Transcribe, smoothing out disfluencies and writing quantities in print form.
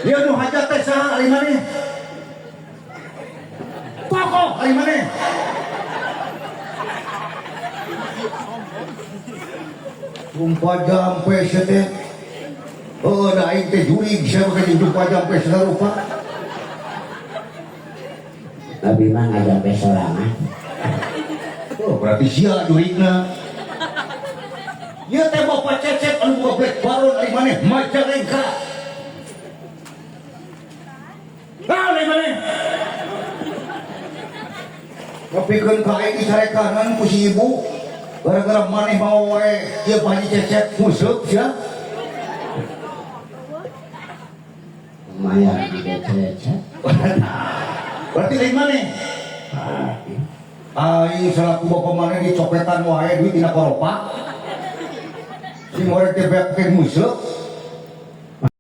Ieu nu hajat teh saha ari maneh? Tokoh ari maneh. Jumpa jampe sia teh. Heuh da aing teh jurig sia mah jeung jumpa jampe sarupa. Abi mah ngajampe sorangan. Oh, berarti sia jurigna. Ieu teh Bapak Cecep anu boga Black Baron ari maneh Majalengka. Naon ari maneh? Nepikeun ka aing dicarekanan ku si ibu. Gara-gara maneh mawa wae ieu Pak Haji Cecep nguseup sia. Lumayan juga Cecep. Berarti lain maneh. Aing selaku bapak maneh dicopetan wae duit dina koropak. Si more teh beak teh nguseup.